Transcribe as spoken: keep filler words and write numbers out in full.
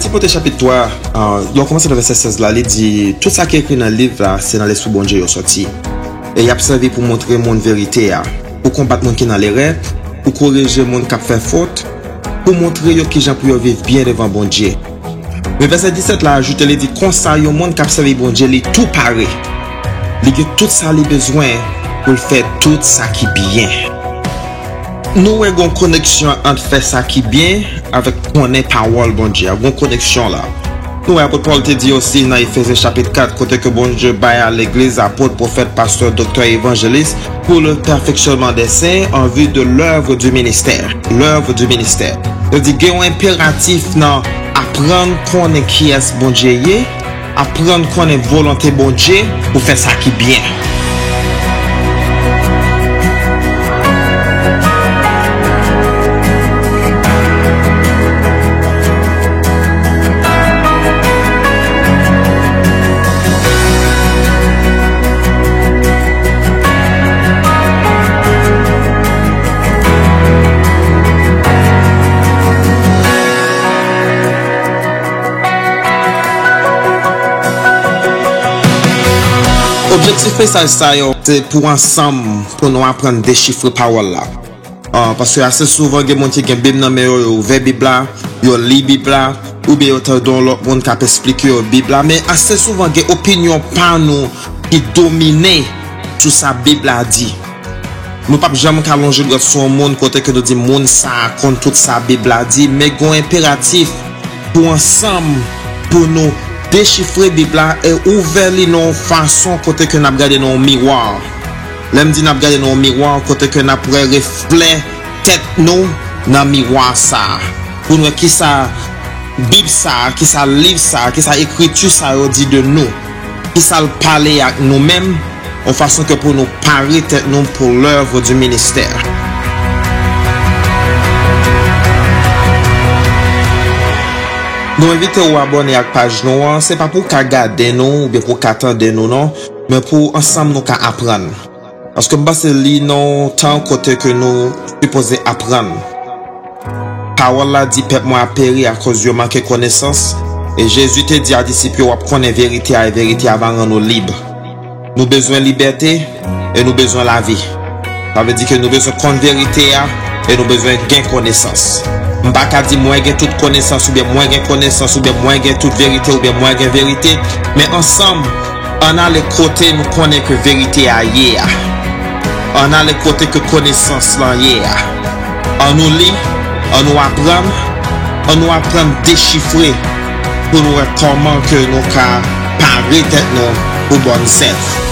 Timote chapit twa, ah, lè w kòmanse nan vèsè sèz la, li di, tout sa ki ekri nan liv la, se nan Lespri Bondye yo sòti. E y ap sèvi pou montre moun verite a, pou konbat moun ki nan lerè, pou korije moun k ap fè fot, pou montre yo kijan pou yo viv byen devan Bondye. Men vèsè disèt la ajoute, li di, konsa, yon moun k ap sèvi Bondye, li tou pare. Li gen tout sa li bezwen pou l fè tout sa ki byen. Nou wè gon koneksyon ant fè sa ki byen avèk konnen pawòl Bondye a. Gon koneksyon la. Nou wè apot Pòl te di osi nan Efezen chapit kat, kote ke Bondye bay a legliz apot, pwofèt, pastè, doktè, evanjelis, pour le perfectionnement des saints en vue de l'œuvre du ministère. L'œuvre du ministère. Yo di gen yon enperatif nan aprann konnen kiyès Bondye ye, aprann konnen volonte Bondye pou fè sa ki byen. Objektif mesaj sa yo, se pou ansanm, pou nou aprann dechifre pawòl la. Ah, paske ase souvan, gen moun ki gen Bib nan men yo, yo ouvè Bib la, yo li Bib la, oubyen yo tande yon lòt moun k ap esplike yo Bib la. Men ase souvan, gen opinyon pa nou ki domine sou sa Bib la di. Nou p ap janm ka lonje dwèt sou yon moun kote ke nou di moun sa a konn tout sa Bib la di, men gen yon enperatif pou ansanm, pou nou dechifre Bib la e ouvè li nan yon fason kote ke n ap gade nan yon miwa. Lè m di n ap gade nan yon miwa, kote ke n ap wè reflè tèt nou nan miwa sa a. Pou n wè kisa Bib sa a, kisa liv sa a, kisa ekriti sa yo di de nou. Kisa l pale ak nou menm, yon fason ke pou nou pare tèt nou pour l'œuvre du ministère. Nou envite w abòne ak paj nou an, se pa pou w ka gade nou oubyen pou w ka tande nou non, men pou ansanm nou ka aprann. Paske m panse li nan yon tan kote ke nou sipoze aprann. Pawòl la di, pèp mwen ap peri akoz yo manke konesans. E Jezi te di a disip yo, w ap konnen verite a, e verite a va rann ou lib. Nou bezwen libète e nou bezwen lavi. Sa vle di ke nou bezwen konn verite a e nou bezwen gen konesans. M pa ka di mwen gen tout konesans oubyen mwen gen konesans oubyen mwen gen tout verite oubyen mwen gen verite, men ansanm, ann ale kote nou konnen ke verite a ye a. Ann ale kote ke konesans lan ye a. Ann nou li, ann nou aprann, ann nou aprann dechifre pou nou wè kòman ke nou ka pare tèt nou pou bòn zèv.